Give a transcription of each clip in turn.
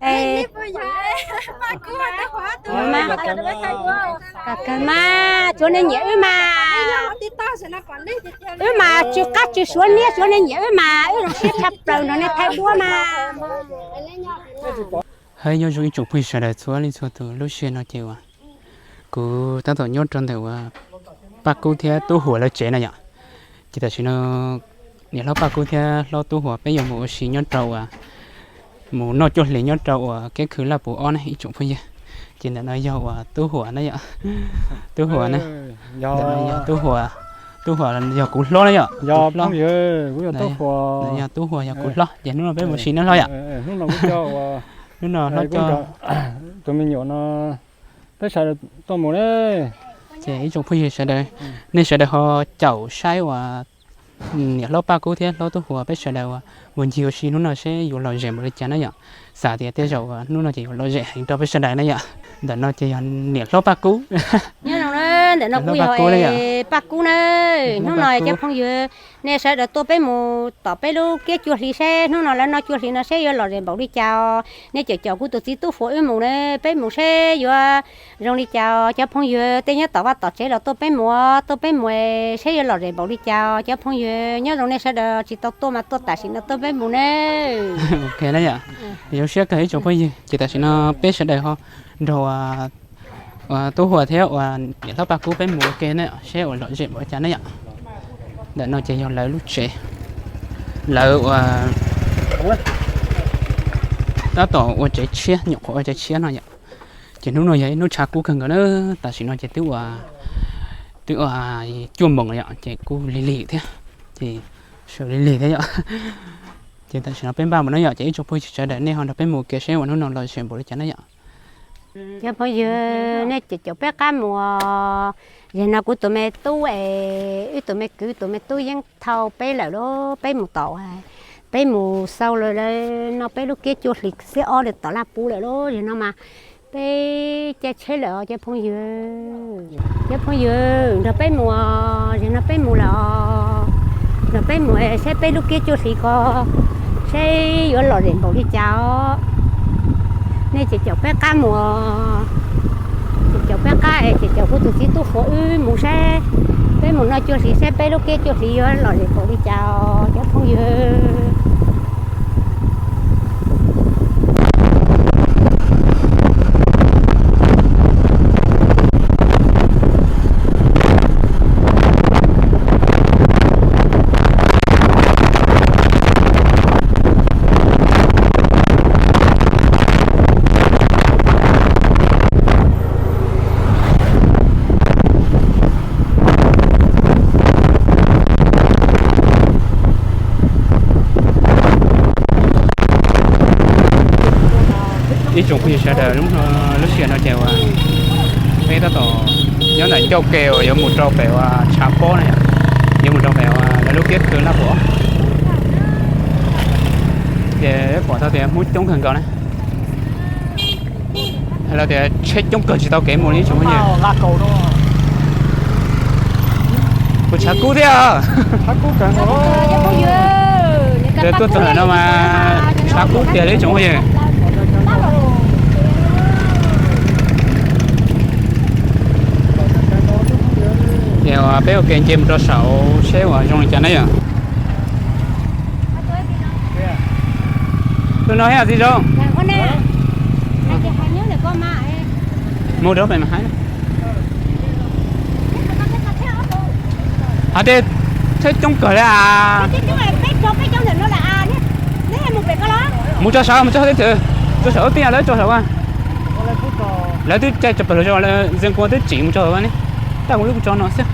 Kawg mas, tsuav nej nyiam wb mas. Wb mas tsw qab tsw suav niab, tsuav nej nyiam wb mas, wb zoo siab tshaj plaws nrog nej thaij duab mas. Hais nyob zoo ib tsoom phooj ywg sawv daws txhua leej txhua tus, lub sij hawm no ces uas kuv tab tom nyob rau ntawm uas Paj Kub thiab Tub Huas lawv tsev na yom. Ces tam sim no niam hlob Paj Kub thiab hlob Tub Huas peb yuav mus ua si nyob rau uas mus noj cuaj hlis nyob rau uas kiab khw Laj Puv ob na ib tsoom phooj ywg. Ces ntawm no yog uas Tub Huas na yom. Tub Huas na, Tub Huas, Tub Huas yog kuv hlob na yom. Yog Tub Huas yog kuv hlob, ces hnub no peb mus si na hlob yom. Hnub no hlob coj tus me nyuam no peb sawv daws tuaj mus na. Ces ib tsoom phooj ywg sawv daws, nej sawv daws ho caum saib uas niam hlob Paj Kub thiab hlob Tub Huas peb sawv daws uas ncig ua si hnub no seb yuav lom zem npaum li cas na yom. Xav tias tej zaum uas hnub no ces yuav lom zem heev rau peb sawv daws na yom. Ntawm no ces yog niam hlob Paj Kub. Nyob zoo na, ntawm no kuj yog Paj Kub na. Hnub no cov phooj ywg, nej sawv daws tuaj peb mus tom peb lub kiab cuaj hlis seb hnub no lawv noj cuaj hlis no seb yuav lom zem npaum li cas os. Nej caum caum kuv tus txiv Tub Huas wb mus na, peb mus seb yuav zoo li cas os. Cov phooj ywg tej nyob tom vaj tom tsev los tuaj peb mus, tuaj peb mus seb yuav lom zem npaum li cas os. Cov phooj ywg nyob zoo nej sawv daws tsis tau tuaj mas tuaj tam sim no tuaj peb mus na. Ok na yom, zoo siab kawg ib tsoom phooj ywg, ces tam sim no peb sawv daws ho nrog uas Tub Huas thiab uas niam hlob Paj Kub peb mus ua ke na seb uas lom zem npaum li cas na yom. Ntawm no ces yog lawv lub tsev, lawv uas tab tom ua tsev tshiab, nyuam qhuav ua tsev tshiab no yom. Ces hnub no yog ib hnub tshav kub kawg nkaus na, tam sim no ces twb ua, twb ua cuaj moos lawm yom, ces kuj lig lig thiab, ces sawv lig lig thiab yom. Ces tam sim no peb npaj mus na yom, ces ib tsoom phooj ywg sawv daws nej ho nrog peb mus ua ke seb uas hnub no lom zem npaum li cas na yom. Cov phooj ywg, nej caum caum peb qab mus. Zaum no kuv tus me tub es wb tus me kwv tus me tub yeej thau peb lawm lauj, peb mus tom, peb mus xauj lawv, lawv noj peb lub kiab cuaj hlis xiab ob lawm tom Laj Puv lawm lauj. Zaum no mas peb caij tsheb lawm os cov phooj ywg. Cov phooj ywg nrog peb mus, zaum no peb mus lawm os. Nrog peb mus saib peb lub kiab cuaj hlis ko, saib yuav lom zem npaum li cas os. Nej caum caum peb qab mus, caum caum peb qab es caum caum kuv tus txiv Tub Huas wb mus saib, peb mus noj cuaj hlis saib peb lub kiab cuaj hlis yuav lom zem npaum li cas os cov phooj ywg. Ib tsoom phooj ywg sawv daws, lub sij hawm no ces uas peb tab tom nyob ntawm ncauj ke uas yuav mus rau pem uas tshav pob na, yuav mus rau pem uas lawv lub kiab khw Laj Puv. Ces pom tau tias Hmoob coob kawg nkaus na. Hais tias tsheb coob kawg tsis tau kev mus li ib tsoom phooj ywg. Kuv tshav kub thiab. Tuaj txog ntawm no mas tshav kub tiag li ib tsoom phooj ywg. Ces peb ua ke nce mus rau saum seb uas zoo li cas na yom. Tus no thiab txiv zoo. Mus rau pem mas hais. Hais tias tsheb coob kawg li as. Mus tso saud, mus tso saud teb chaws, tso saud teb lawv tso saud. Lawv twb caij tso pawg lug, Zeem Kuam twb tsim mus tso saud ne. Tab kuv lub kuv tso no xwb.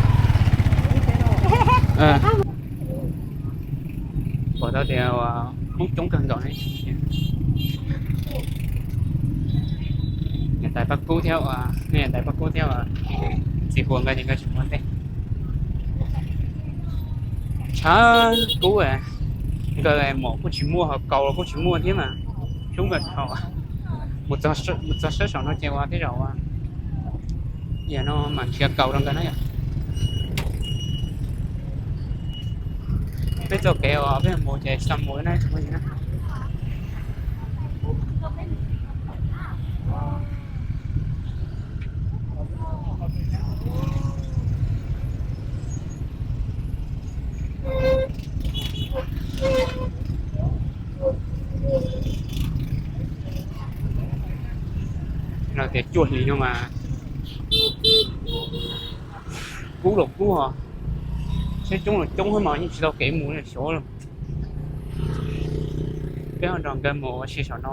Pom tau tias Hmoob coob kawg nkaus ne. Niam tais Paj Kub thiab, niam tais Paj Kub thiab txiv Huas nkawd ces nkawd tsis mus ua ntej. Tshav kub, nkawd mom kuj tsis muaj, ho kaus los kuj tsis muaj thiab mas, hlub nkawd dhau. Mus txog sab saum no ces ua tej zaum ua, yam no mam nrhiav kaus rau nkawd na yom. Peb txoj kev uas peb mus ces tsis tau mus na tsoom phooj ywg na. Los tias cuaj hlis no mas kub los kub ho, tsheb coob los coob mas yeej tsis tau kev mus xyov. Peb ho nrog nkawd mus ua si saum no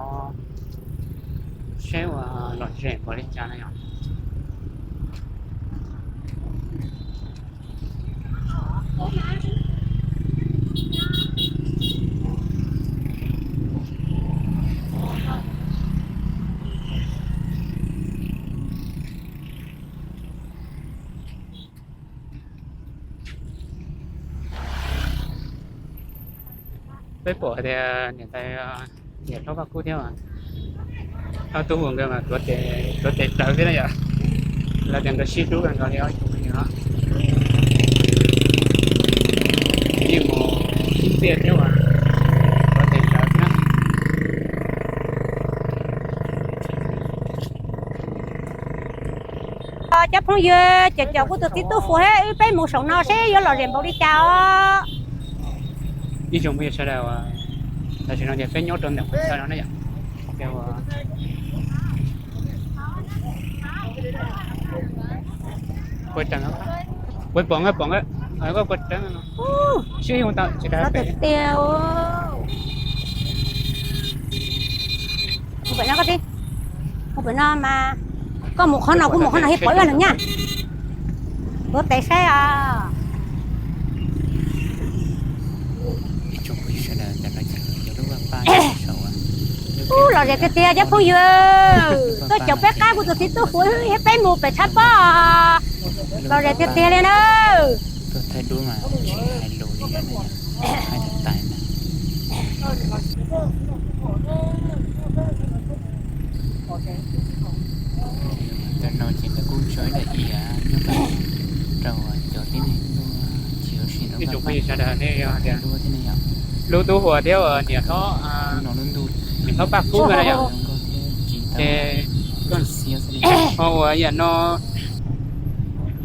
seb ua lom zem npaum li cas na yom. Peb pom hais tias niam tais, niam hlob Paj Kub thiab hlob Tub Huas nkawd mas tuav tes raws thiab na yom. Lawv tias nkawd sib hlub kawg nkaus li os. Yeej mus ib txhia thiab as, tuav tes raws thiab. Cov phooj ywg, caum caum kuv tus txiv Tub Huas thiab wb peb mus saum no seb yuav lom zem npaum li cas os. Ib tsoom phooj ywg sawv daws, tam sim no ces peb nyob rau ntawm qhov chaw no na yom. Puas pom, pom, koj puas tseeb, sib hu tau tiag tiag. Mus pem no koj txiv, mus pem no mas, koj mus qhov no kuv mus qhov no thiaj pom ib leeg nyaj. Tuav tes saib os. Ub, lom zem tiag tiag cov phooj ywg, tuaj caum peb qab kuv tus txiv Tub Huas thiab peb mus pem tshav pob. Lom zem tiag tiag li na. Tam no ces lawv kuj tso ib daim iav nyob rau cov tib neeg tuaj chiv ua si no, ib tsoom phooj ywg sawv daws, nej yog tias hlub Tub Huas thiab niam hlob, niam hlob Paj Kub nkawd na yom, ces ho uas yam no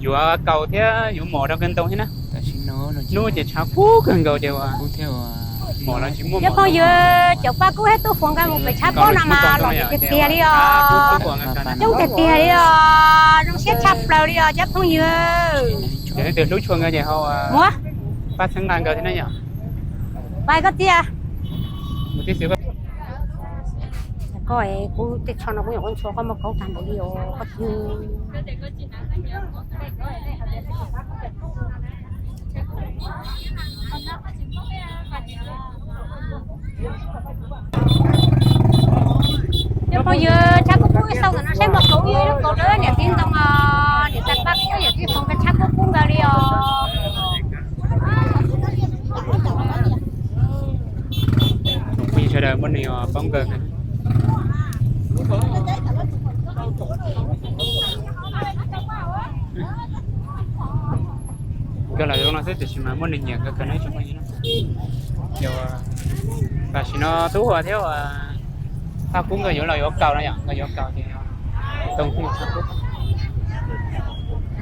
yuav kaus thiab yuav mov rau kawg ntau thiab na. Hnub ces tshav kub kawg nkaus ces uas mov los tsis muaj. Cov phooj ywg, caum Paj Kub thiab Tub Huas nkawd mus pem tshav pob no mas lom zem tiag tiag li os. Coob tiag tiag li os, zoo siab tshaj plaws li os cov phooj ywg. Ces leej twg hlub tshua nkawd ces ho pab txhawb nqa nkawd thiab na yom. Pais koj txiv. Koj, kuv tej tsho no kuv nyuam qhuav ntshua koj muaj kauv tag npaum li os koj txiv. Cov phooj ywg, tshav kub kub ib xau ntawm no saib muaj kauv ib lub kauv rau niam txiv ntoo os, niam tais Paj Kub yawm txiv Foom nkawd tshav kub kub nkaus li os. Phooj ywg sawv daws, muaj neeg paub nkawd. Nkawd los zoo no xwb tiam sis mas muaj neeg nyiam nkawd kawg na tsoom phooj ywg. Tam sim no Tub Huas thiab Paj Kub nkawd yuav los yuav kaus no yom, nkawd yuav kaus ces tau.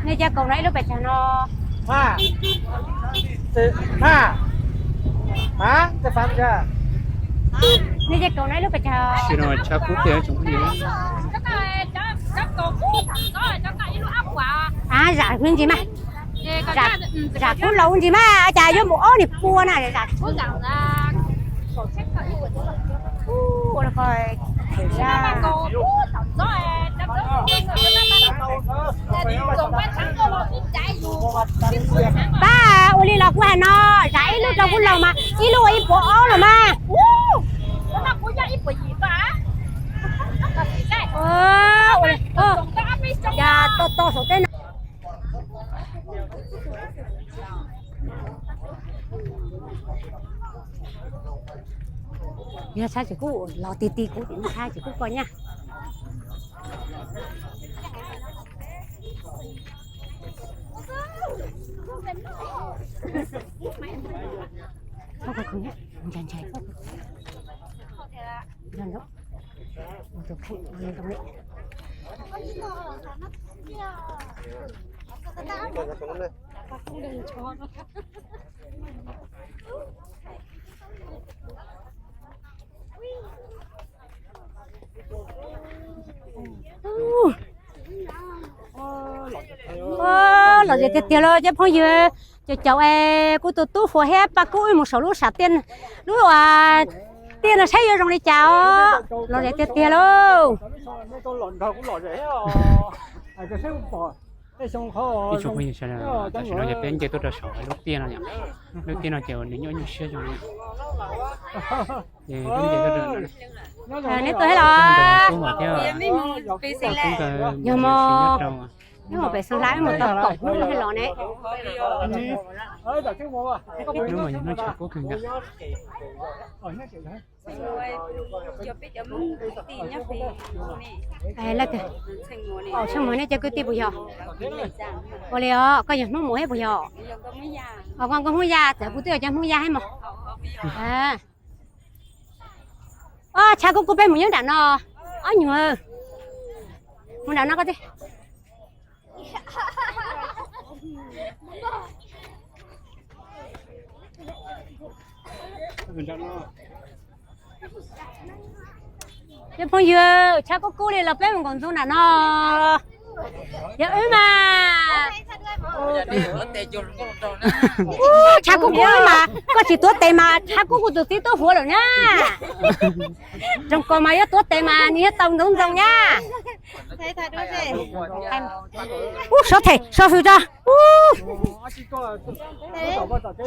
Nej cov kaus no ib lub pes tsawg no? Nej cov kaus no ib lub pes tsawg? Tam sim no tshav kub tiag tsoom phooj ywg. Zam me ntsis mas. Zam kub laus ntsis mas, cas yuav mus ob niag pua na, zam kub. Pab, ua li los kuv hais no, zam ib lub rau kub laus mas ib lub ua ib puas ob los mas. Ua li, cas to to saum teb no. Yog tshab tsis kub los ti ti kuv tim no tshab tsis kub koj nyaj. Ntshai ntshai. Zem tiag tiag lauj cov phooj ywg, caum caum es kuv tus tub Fuas thiab Paj Kub wb mus saum lub sam tiaj, lub tiaj no saib yuav zoo li cas os. Lom zem tiag tiag lauj. Ib tsoom phooj ywg sawv daws, tam sim no ces peb nce tuaj rau saum lub tiaj no yom. Lub tiaj no ces nws nyob nyuaj siab zoo li. Ces peb nce tuaj rau, neb tuaj thiab los? Tub Fuas thiab Paj Kub nkawd mus sim nyob rau, wb mus pem Xeev Laib wb mus tau kaum hnub thiaj los ne. Hnub mas yog hnub tshav kub kawg nkaus. Kaum tsheej muag nej cov kwv tij puas yog? Ua li os, koj yog Hmoob Muas thiab puas yog? Os, koj Hmoob Yaj, txawm kuv twb yog cov Hmoob Yaj thiab mog. Os, tshav kub kub peb mus nyob nram no. Ob nyuag, mus nram no koj tij. Cov phooj ywg, tshav kub kub li los peb mus nkaum ntxoo nram no. Yog wb mas, tshav kub kub mas koj tsis tuav tes mas tshav kub kuv tus txiv tub Fuas lawm na. Zoo ko mas yuav tuav tes mas nws yuav tau ntxoov ntxoo na. Ub, sov them sov fwm tso.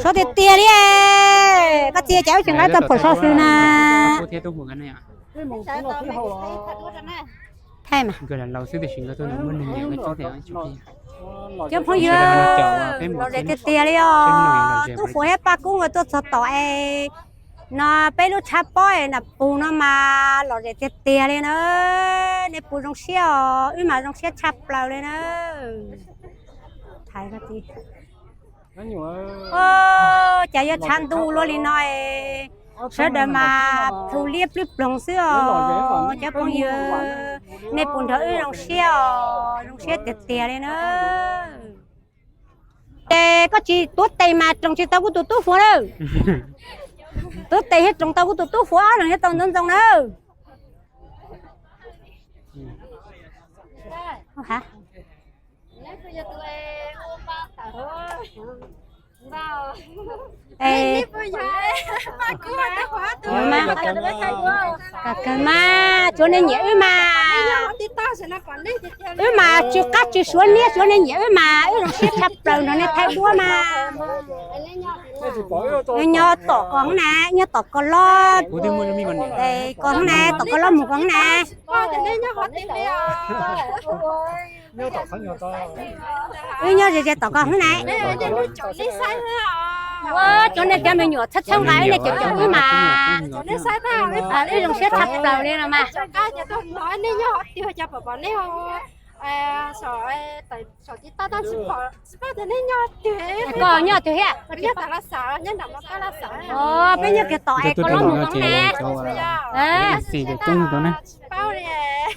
Sov tiag tiag li. Koj txiv, cas wb tsis nqa txoj phuam sov fwm na? Thaij mas. Cov phooj ywg, lom zem tiag tiag li os. Tub Fuas thiab Paj Kub nkawd tuaj txog tom es no peb lub tshav pob es nram pug no mas lom zem tiag tiag li na. Nej puas zoo siab os? Wb mas zoo siab tshaj plaws li na. Cas yuav tshav ntuj luaj li no es sawv daws mas plhu liab plib ploog xwb os cov phooj ywg. Nej puas nrog wb zoo siab os? Zoo siab tiag tiag li na. Ces koj tsis tuav tes mas roos tsis tau kuv tus tub Fuas na. Tuav tes thiaj roos tau kuv tus tub Fuas, ob leeg thiaj tau ntxoov ntxoo na. Kawg mas, tsuav nej nyiam wb mas. Wb mas tsw qab tsw suav niab, tsuav nej nyiam wb mas wb zoo siab tshaj plaws nrog nej thaij duab mas. Nyob tom ko na, nyob tom ko lob, ko na, tom ko lob mus ko na. Wb nyob ze ze tom ko hnub na. Ua, cov nej cov me nyuam txhawb txhawb nqa wb, nej caum caum wb mas. Wb zoo siab tshaj plaws li no mas. Koj nyob twg thiab? Peb nyob kiag tom es ko lob mus ko na.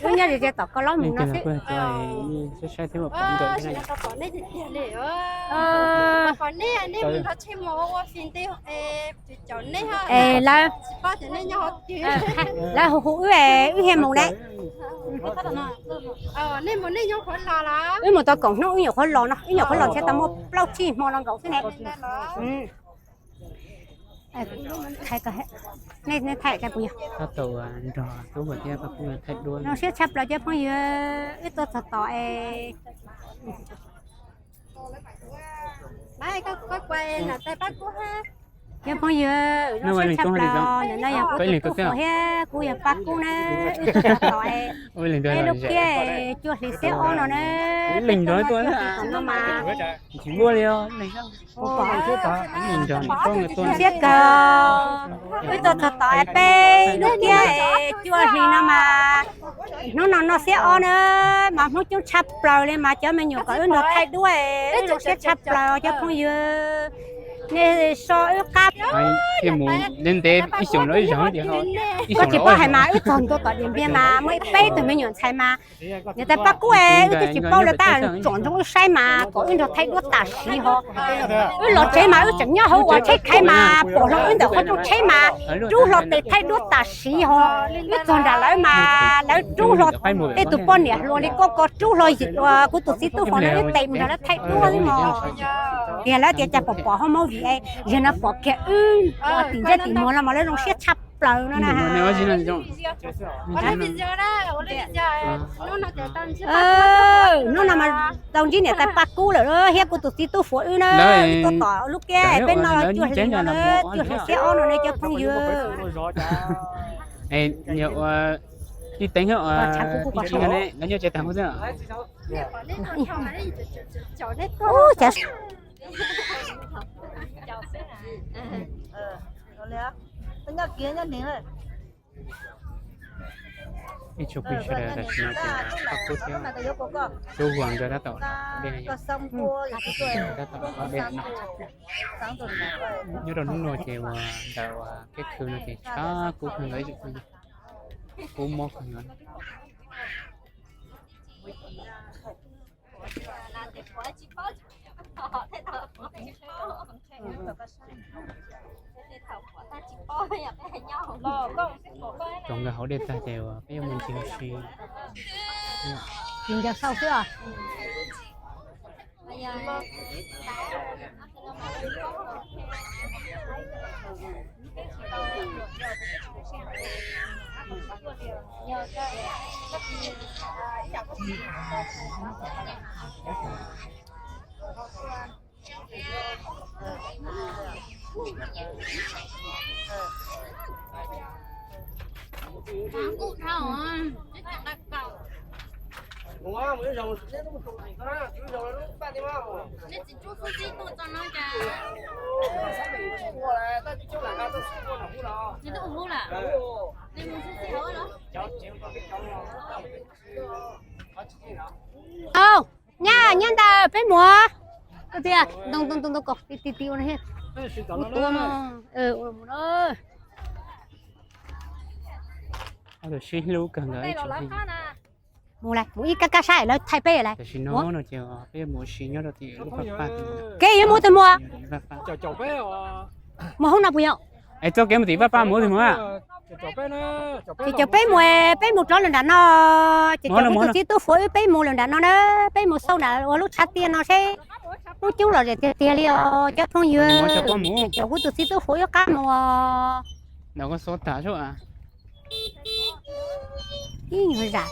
Wb nyob ze ze tom ko lob mus no xwb. Es lawv, lawv hu hu wb, wb thiaj mus ne. Wb mus tau kaum hnub wb nyuam qhuav los no, wb nyuam qhuav los thiab tau muaj plaub tsib hmo no nkaus xwb ne. Nej thaij puas yog? Zoo siab tshaj plaws cov phooj ywg, wb tuaj txog tom es cov phooj ywg, zoo siab tshaj plaws, ntawm no yog kuv tus tub Fuas thiab kuv yog Paj Kub na, wb tuaj txog tom es peb lub kiab cuaj hlis xiab ob no na, peb tuaj nyob tom no mas. Zoo siab kawg, wb tuaj txog tom es peb lub kiab cuaj hlis no mas, hnub no noj xiab ob na, mas Hmoob coob tshaj plaws li mas cov me nyuam kom wb nrog thaij duab, wb zoo siab tshaj plaws cov phooj ywg. Nej so wb qab. Thiaj mus ntev ntev ib xyoos los ib zaug tias, koj tsis paub hais mas wb txog ntua tom Diam Npiag mas muaj ib peb tug me nyuam ntxhais mas niam tais Paj Kub es wb twb tsis paub lawv tab tsom ntsoov wb saib mas kom wb nrog thaij duab tam sim ho. Wb los tsev mas wb tseem nyob hauv ua tsheb khaiv mas pom hlo wb ntawm qhov rooj tsheb mas rub hlo tes thaij duab tam sim ho. Wb txog nram lawv mas lawv rub hlo, tej tus poj niam hluas li koj ko rub hlo yim ua kuv tus txiv tub fo na wb tes mus nrog lawv thaij duab xwb mog. Tias lawv tias cas pom pom hauv movie, yog no pom kiag wb ua tim ntsej tim muag los mas lawv zoo siab tshaj plaws no na. Hnub no mas tau ntsib niam tais Paj Kub lawm thiab kuv tus txiv tub fuav wb na, wb tuaj tom lub kiab peb no cuaj hlis no na, cuaj hlis xiab ob no ne cov phooj ywg. Ua tij teeb ib tsis ne, lawv nyob tsev tag hub xwb. Ib tsoom phooj ywg sawv daws, tam sim no ces Paj Kub thiab Tub Huas nkawd tab tom, tab tom nyob rau hnub no ces uas ntawm uas Keb Khw no ces tshav kub kawg nkaus ib tsoom phooj ywg, kub mob kawg nkaus. Rau nkawd hauv dej tag ces uas peb yuav mus ncig ua si. Ncig ncig sau xwb os. Au, nyab, nyab ntawd peb mus. Koj tias ntoo ntoo ntoo ntoo kom ti ti ti ua no. Mus lawm, mus ib kab kab sab lawv thaij peb lawm. Tam sim no no ces peb yuav mus ua si nyob rau tim lub Vaj Paj. Kev yuav mus twg mus? Mus hauv no puas yog? Es txoj kev mus tim Vaj Paj mus twg mus? Ces caum peb mus, peb mus rov lawm nram no. Ces caum kuv tus txiv tub fuav wb peb mus lawm nram no na, peb mus xauj nram ua lub tshav tiaj no seb. Lub coob lom zem tiag tiag li os cov phooj ywg. Ces caum kuv tus txiv tub fuav wb qab mus os. Ib nyuag zam.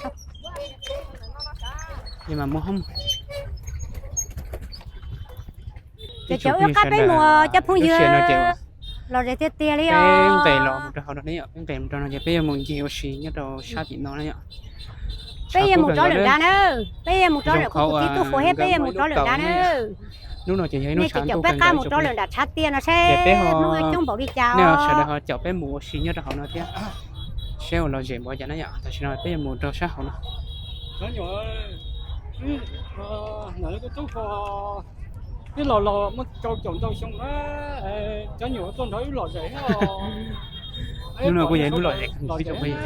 Ces caum wb qab peb mus cov phooj ywg. Lom zem tiag tiag li os. Peb nqes los mus rau hauv no, peb nqes mus rau no ces peb yuav mus ncig ua si nyob rau sab tim no na yom. Peb yuav mus rov lawm nrad na, peb yuav mus rov lawm kuv tus txiv tub fuav thiab peb yuav mus rov lawm nrad na. Hnub no ces yog ib hnub tshav ntuj kawg nkaus ib tsoom phooj ywg. Ces peb ho, nej sawv daws ho caum peb mus ua si nyob rau hauv no thiab, seb ua lom zem npaum cas na yom. Tam sim no peb yuav mus rau sab hauv no. Hnub no kuj yog ib hnub lom zem kawg nkaus ib tsoom phooj ywg.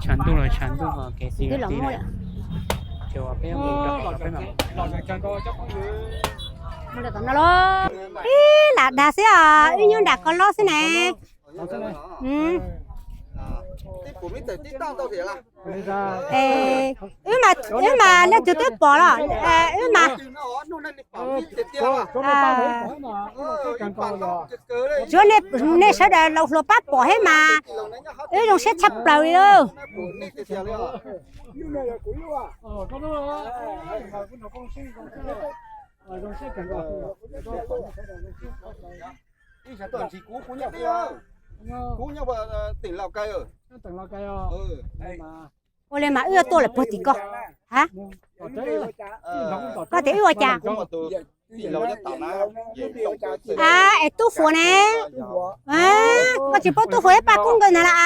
Tshav ntuj los tshav ntuj, kev txi los txi lawm. Ces peb mus rau hauv no peb mam. Ib lam dag xwb os, wb nyob nram ko lob xwb ne. Wb mas, wb mas leej twg twb pom los, wb mas, tsuav nej sawv daws laus hluas pab pom thiab mas, wb zoo siab tshaj plaws li lauj. Ua li mas wb tuaj lawm puag tim ko. Ha? Koj tias wb ua cas? A, es Tub Fuas ne? Koj tsis paub Tub Fuas thiab Paj Kub nkawd ntag las?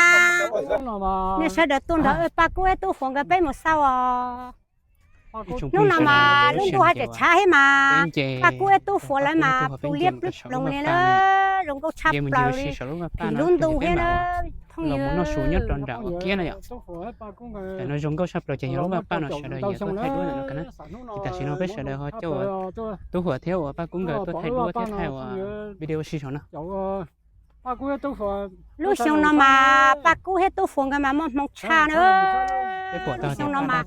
Nej sawv daws tuaj nrog Paj Kub thiab Tub Fuas nkawd peb mus xauj os. Hnub no mas lub ntuj haj tseem tshav thiab mas Paj Kub thiab Tub Fuas lawv mas plhu liab plub ploog li na, zoo nkauj tshaj plaws li. Phim lub ntuj thiab na, phooj ywg. Tam no zoo nkauj tshaj plaws ces yog lub vaj paj no sawv daws yuav tuaj thaij duab ntawm no kawg na. Ces tam sim no peb sawv daws ho coj Tub Fuas thiab uas Paj Kub nkawd tuaj thaij duab thiab thaij uas video sij hawm no. Lub xyoo no mas Paj Kub thiab Tub Fuas nkawd mas muaj hmoo tshaj na. Lub xyoo no mas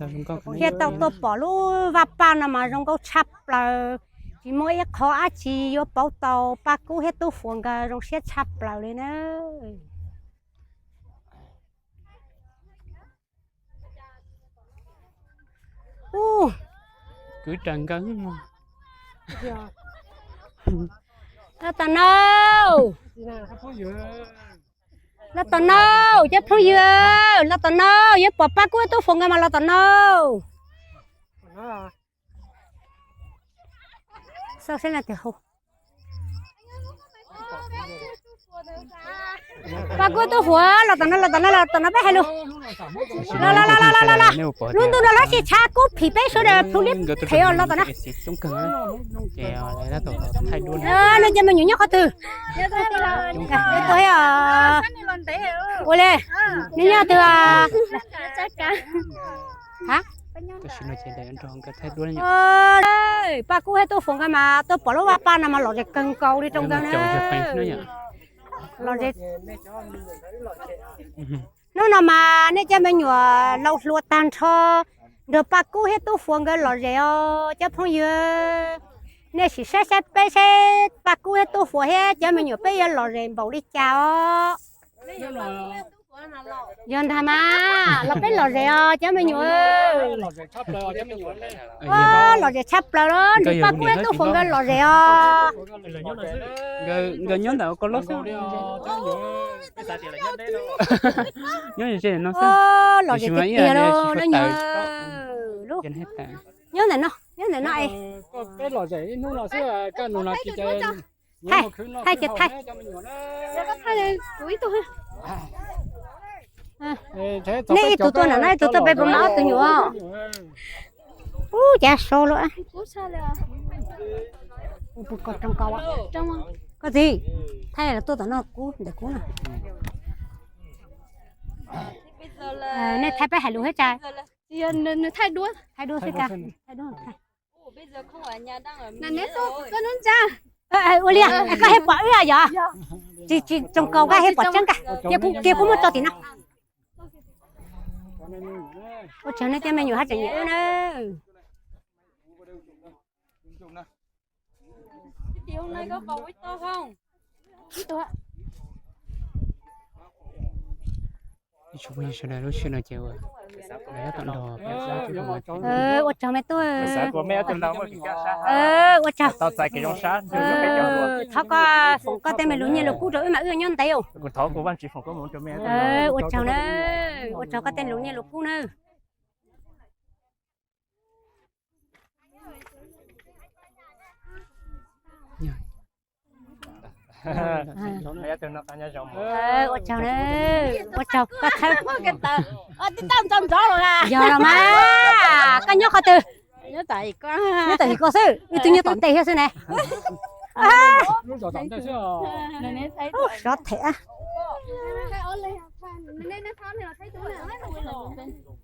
thiaj tau tuaj pom lub vaj paj no mas zoo nkauj tshaj plaws. Tsis muaj ib qho dab tsi yuav pauv tau Paj Kub thiab Tub Fuas nkawd zoo siab tshaj plaws li na. Kwv raws nkawd. Los tom no. Los tom no, cov phooj ywg, los tom no, yuav pom Paj Kub thiab Tub Fuas nkawd mas los tom no. Paj Kub thiab Tub Fuas los tom no, los tom no, los tom no peb hais lus. Los los los los los los. Lub ntuj no lub sij tshav kub phim peb sawv daws plhu liab phem os, los tom no. Nej cov me nyuam nyob qhov twg? Ua li, nej nyob twg? Paj Kub thiab Tub Fuas nkawd mas tuaj pom lub vaj paj no mas lom zem kawg nkaus li rau nkawd na. Lom zem. Hnub no mas nej cov me nyuam laus hluas tag nrho nrog Paj Kub thiab Tub Fuas nkawd lom zem os cov phooj ywg. Nej sim saib saib peb saib Paj Kub thiab Tub Fuas thiab cov me nyuam peb yuav lom zem npaum li cas os. Yog ntag mas los peb lom zem os cov me nyuam. Lom zem tshaj plaws los nrog Paj Kub thiab Tub Fuas nkawd lom zem os. Nkawd nyob ntawm ko loj xwb. Nyob ze no xwb. Lom zem tiag tiag los leej nyuam. Nyob ntawm no, nyob ntawm no es. Thaij, thaij ces thaij. Nej ib tug tuaj ntawm no, ib tug tuaj pem puas mam ob tug nyuam. Ub, cas so lawm. Koj txiv, thaij los tuaj tom no kub ntawm kub no. Nej thaij peb hais lus thiab tsa. Thaij duab xwb tsa. Ua li, koj thiaj pom wb yom? Tsis, tsis zoo nkaus koj thiaj pom tseeb koj. Cia kuv muab tso tim no. Ua tsaug nej cov me nyuam haj tseem nyiam wb na. Ib tsoom phooj ywg sawv daws lub sij hawm no ces ua, ua tsaug me tub. Ua tsaug. Thov koj foom koj tej me lus nyiaj lus kub rau wb mas wb nyob ntev. Ua tsaug na, ua tsaug koj tej lus nyiaj lus kub na. Ua tsaug, ua tsaug koj txhawb. Yog los mas, koj nyob qhov twg? Nyob tom yim ko xwb, ib tug nyob tom ntej thiab xwb ne. Sov them.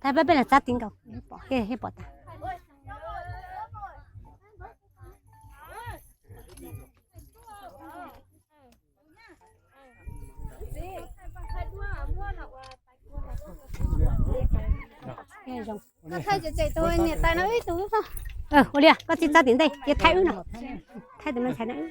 Thaij peb peb los txav ti nkaus, pom, pom tag. Ua li, koj txiv txav tim ntej ces thaij wb no, thaij tus me ntxhais no wb.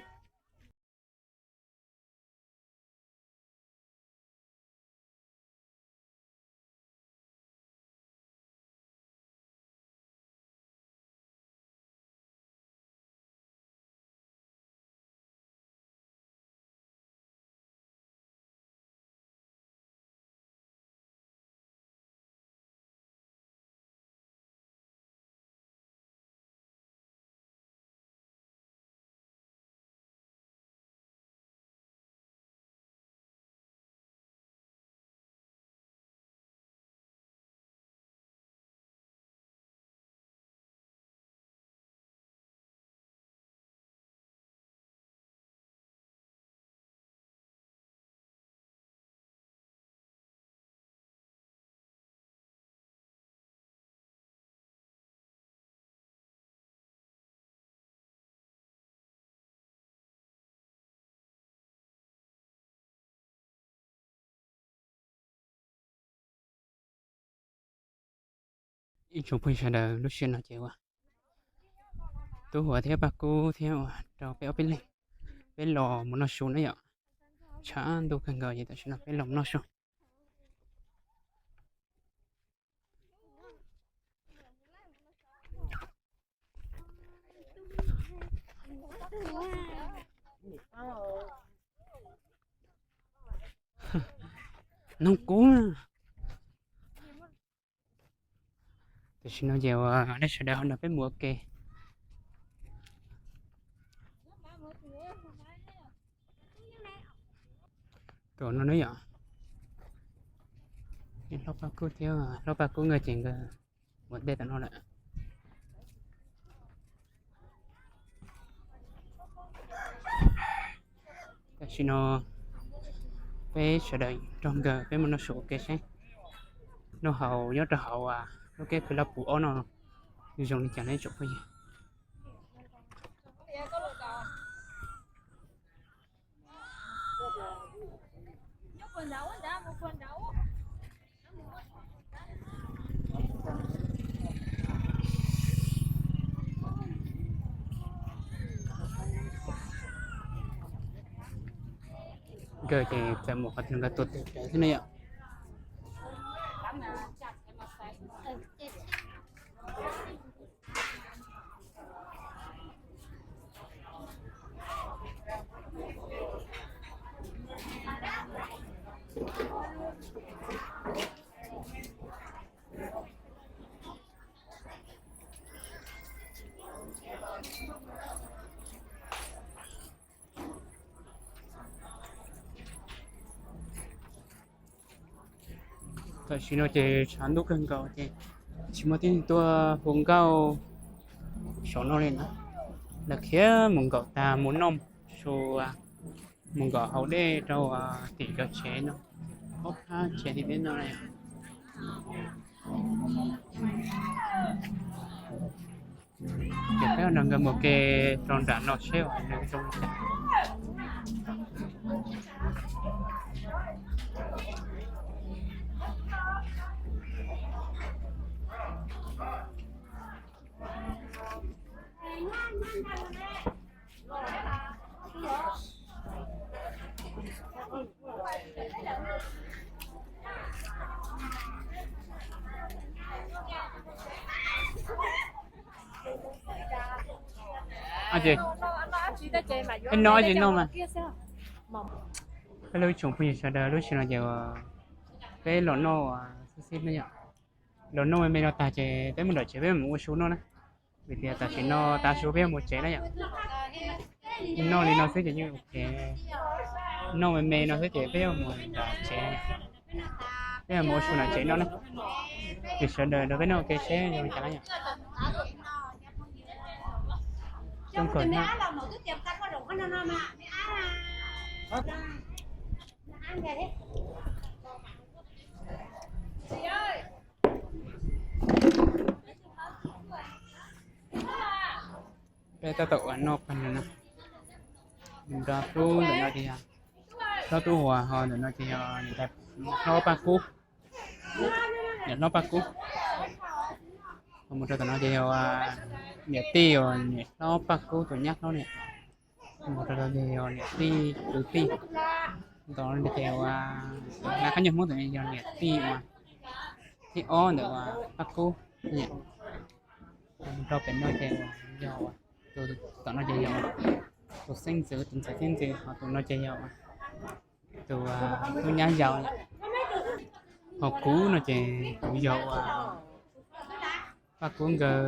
Ib tsoom phooj ywg sawv daws, lub sij hawm no ces ua Tub Huas thiab Paj Kub thiab ua rau peb ob peb leeg, peb los mus noj su na yom. Tshav ntuj kawg nkaus ces tam sim no peb los mus noj su. Noog kub. Tam sim no ces ua nej sawv daws ho nrog peb mus ua ke. Tus no ne yom, hlob Paj Kub thiab hlob Paj Kub nkawd ces nkawd ua ntej tom no lawm. Tam sim no peb sawv daws nrog nkawd peb mus noj su ua ke seb noj haus nyob rau hauv lub keb Khwv Laj Puv ob no zoo li cas ne tsoom phooj ywg. Nkawd ces txawm mus qhov twg nkawd tuav tes rawv xwb na yom. Tam sim no ces tshav ntuj kawg nkaus ces tsis muaj tib neeg tuaj hu nkauj saum no li na. Lawv khiav mus nkaum tas mus noj su, mus nkaum haus dej rau tim cov tsev no, ob phab tsev tim peb no. Ces peb nrog nkawd mus ke rau nram no seb nws zoo li cas. Hello ib tsoom phooj ywg sawv daws, lub sij hawm no ces peb los noj xib xib ne yom. Los noj me me no tag ces peb mus nram tsev peb mus ua su noj na. Vim tias tam sim no tav su peb yuav mus tsev na yom. Noj li no xwb ces yeej ua ke, noj me me no xwb ces peb yuav mus nram tsev, peb yuav mus ua su nram tsev noj na. Ces sawv daws nrog peb noj ua ke seb zoo li cas na yom. Peb tab tom ua noj pag no na. Nrog tub ntawm no ces yog, nrog tub Huas ho ntawm no ces yog niam hlob Paj Kub, niam hlob Paj Kub. Ho mus rau tom no ces yog niam tij uas niam hlob Paj Kub tus nyab hlob niam. Mus rau tom no ces yog niam tij kwv tij. Tom no ces uas lawv qab nyob Hmoob tom no yog niam tij uas thib ob ntawm uas Paj Kub niam. Mus rau pem no ces yog, tom no ces yog tus xeeb ntxwv, tus ntxhais xeeb ntxwv, ho tus no ces yog tus tub nyab yau. Ho kuv no ces kuv yog uas Paj Kub nkawd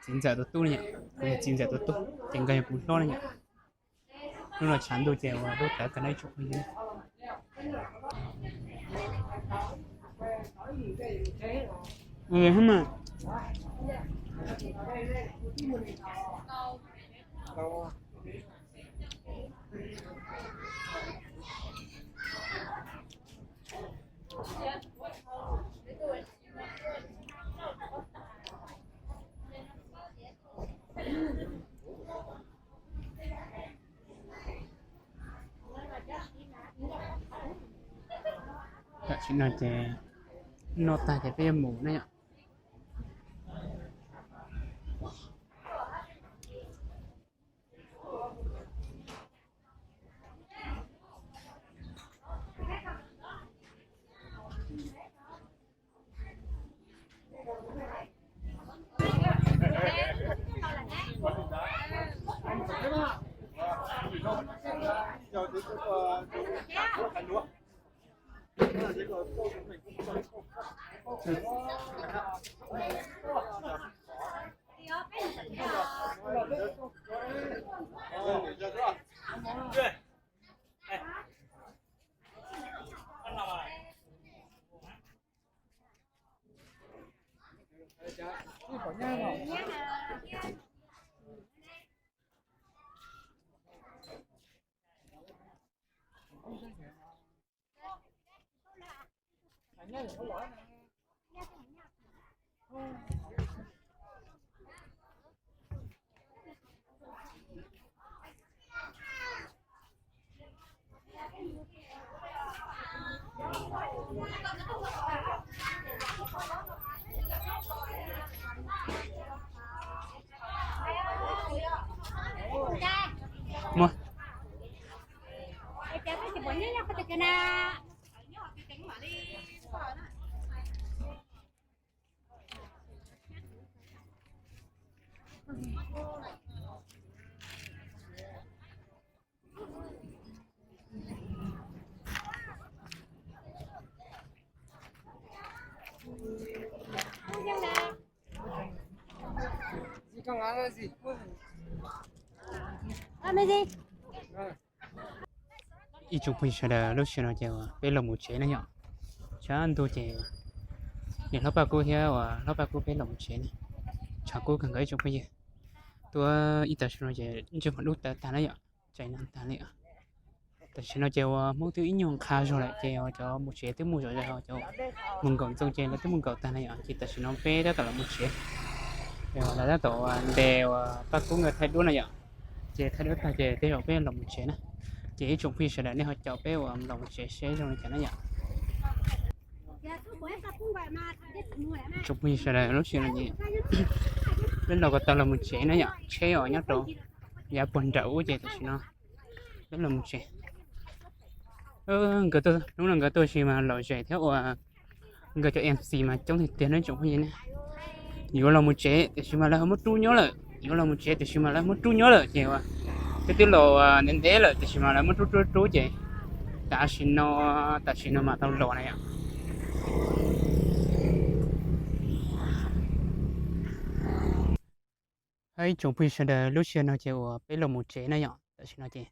txiv ntxawm tus tub na yom, kuv yog txiv ntxawm tus tub ces nkawd yog kuv hlob na yom. Hnub no tshav ntuj ces ua lub tawv kawg na ib tsoom phooj ywg. Tam sim no ces noj tag ces peb yuav mus na yom. Muaj. Ib tsoom phooj ywg sawv daws, lub sij hawm no ces uas peb los mus tsev na yom. Tshav ntuj ces niam hlob Paj Kub thiab uas hlob Paj Kub peb los mus tsev na. Tshav kub kawg nkaus ib tsoom phooj ywg. Tuaj ib tag su no ces ntsej muag dub tawv tag na yom, tsaim no tag li. Tam sim no ces uas Hmoob twb ib nyuag qha zog lawm ces uas cov mus tsev twb mus zom zaws, cov mus nkaum ntxoov ces lawv twb mus nkaum tag na yom, ces tam sim no peb tab tom los mus tsev. Lawv tab tom ntes uas Paj Kub nkawd thaij duab na yom, ces thaij duab tag ces tej zaum peb los mus tsev na. Ces ib tsoom phooj ywg sawv daws nej ho caum peb uas los mus tsev seb zoo li cas na yom. Tsoom phooj ywg sawv daws, lub sij hawm no ces peb los kom tau los mus tsev na yom, tsheb uas nyob rau yav puag nram ub ces tam sim no peb los mus tsev. Nkawd tuaj, hnub no nkawd tuaj sis mas lom zem thiab uas nkawd cov M C mas coob tiag tiag na tsoom phooj ywg ne. Yuav los mus tsev tiam sis mas lawv ho muab rub nyob lawm, yuav los mus tsev tiam sis mas lawv muab rub nyob lawm ces uas peb twb los ntev ntev lawm tiam sis mas lawv muab rub rub rub ces tam sim no, tam sim no mam tau los na yom. Hab ib tsoom phooj ywg sawv daws, lub sij hawm no ces uas peb los mus tsev na yom, tam sim no ces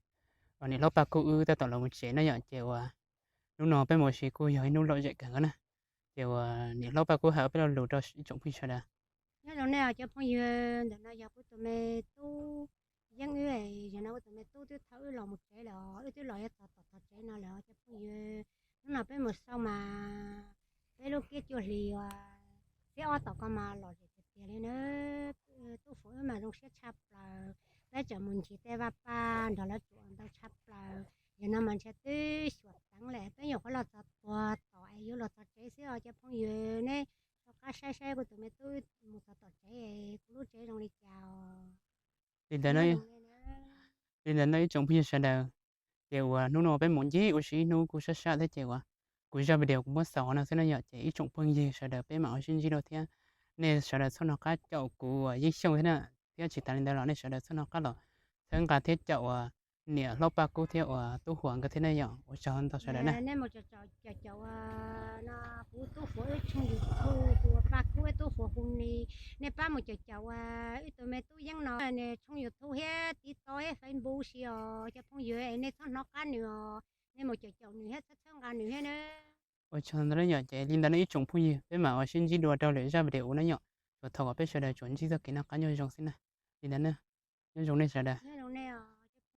uas niam hlob Paj Kub wb tab tom los mus tsev na yom, ces uas hnub no peb mus ua si kuj yog ib hnub lom zem kawg nkaus na. Ces uas niam hlob Paj Kub hais ob peb lo lus rau ib tsoom phooj ywg sawv daws. Nyob zoo nej cov phooj ywg, ntawm no yog kuv tus me tub Yeeb wb, yog no kuv tus me tub twb thauj wb los mus tsev lawm, wb twb los yuav txog tom tog tsev no lawm cov phooj ywg. Hnub no peb mus xauj mas peb lub kiab cuaj hlis uas xiab ob tom ko mas lom zem tiag tiag li na. Tub Fuam wb mas zoo siab tshaj plaws, peb tseem mus ncig tej vaj paj nrog lawv tsuas ntau tshaj plaws. Yog no mas ntshe twb xyuam teev lawm, peb nyuam qhuav los txog puag tom es yuav los txog tsev xwb os cov phooj ywg. Nej rov qab saib saib kuv tus me tub mus txog tom tsev, kuv lub tsev zoo li cas. Li ntawd no ib tsoom phooj ywg sawv daws, ces uas hnub no peb mus ncig ua si ib hnub kuj sab sab thiab ces uas kuv zaj video kuv muab xaus no xwb na yom, ces ib tsoom phooj ywg sawv daws peb mam ua sib ntsib dua thiab. Nej sawv daws txhob nco qab caum kuv uas Yeeb Xyooj thiab na, thiab tsis tas li ntawd los nej sawv daws txhob nco qab los txhawb nqa thiab caum uas niam hlob Paj Kub thiab uas Tub Fuam nkawd thiab na yom. Ua tsaug ntau sawv daws na. Nej mus caum caum uas no kuv Tub Fuam wb tshooj YouTube, kuv Paj Kub wb Tub Fuam hu ni, nej pab mus caum caum uas wb tus me tub Yeeb no nws tshooj YouTube thiab TikTok thiab Facebook si os cov phooj ywg, es nej txhob hnov qab nws os, nej mus caum caum nws thiab txhawb txhawb nqa nws thiab na. Ua tsaug ntau na yom, ces li ntawd no ib tsoom phooj ywg peb mam ua sib ntsib dua rau lwm zaj video na yom. Tsuas thov kom peb sawv daws tsuas ntsib txoj kev noj qab nyob zoo xwb na. Li ntawd na, nyob zoo nej sawv daws.